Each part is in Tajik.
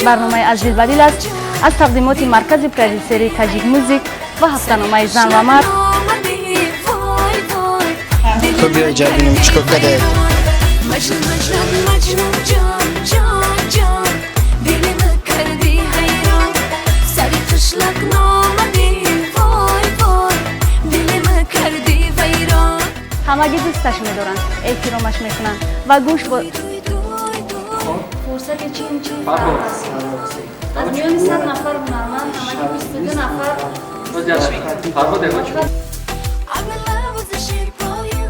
Барномаи «Аз дил ба дил» аст аз тақдимоти маркази продюсерии «Таҷик Мюзик» ва ҳафтаномаи «Зан ва мард». Ту биё ҷа, бинем чӣ кор кардае. Маҷнун, Маҷнун, Маҷнун ҷон, ҷон, ҷон, дилим кардӣ ҳайрон, сари қишлоқ номадӣ, вой, вой, дилим кардӣ вайрон. Ҳамагӣ дӯсташ медоранд, эҳтиромаш мекунанд ва гӯш бо Фурсати чин чин фарқ аст. Аз миёни 100 нафар ҳунарманд ҳамагӣ 22 нафар. I'm in love with the shape of you.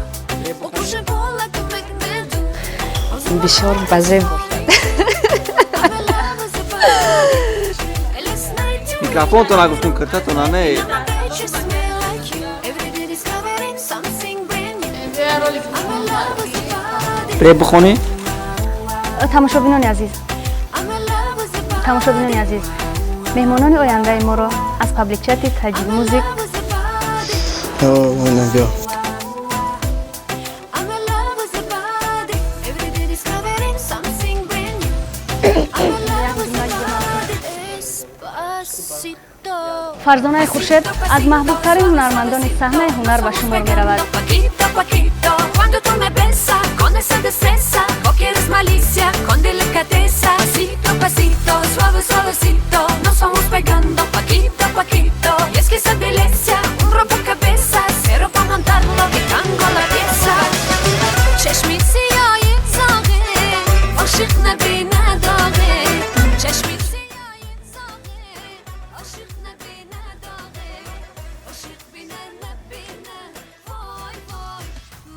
Push and pull like a magnet do. Бисёр базеб бошад. I'm in love with your body. Last night you Микрофонто нагуфтум, киртатона не. bet you smell like you. Every day discovering something brand new. I'm in love with your body. Рэп бихонӣ? Тамошобинони азиз, I'm in love with your body. тамошобинони азиз, меҳмонони ояндаи моро аз паблик чати «Таҷик Мюзик» With your body. Ина, биё. I'm in love with your body. Every day discovering something brand new. I'm in love with your body. Despacito. Фарзонаи Хуршед аз маҳбубтарин ҳунармандони саҳнаи ҳунар ба шумор меравад. Poquito a poquito, cuando tú me besas con esa destreza, vos quieres malicia, con delicadeza, pasito a pasito, suave, suavecito, nos vamos pegando poquito a poquito. Y es que esa belleza, un rompecabezas, cero pa' montarlo, que tango la pieza. چشمی سیای زاغه، عاشق نبینه داغه، چشمی سیای زاغه، عاشق نبینه داغه، عاشق بینه نبینه، وای وای،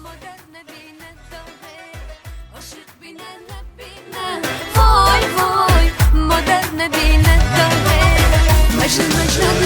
مادر نبینه داغه، عاشق بینه نبینه، وای وای، مادر نبینه داغه، مجنون، مجنون.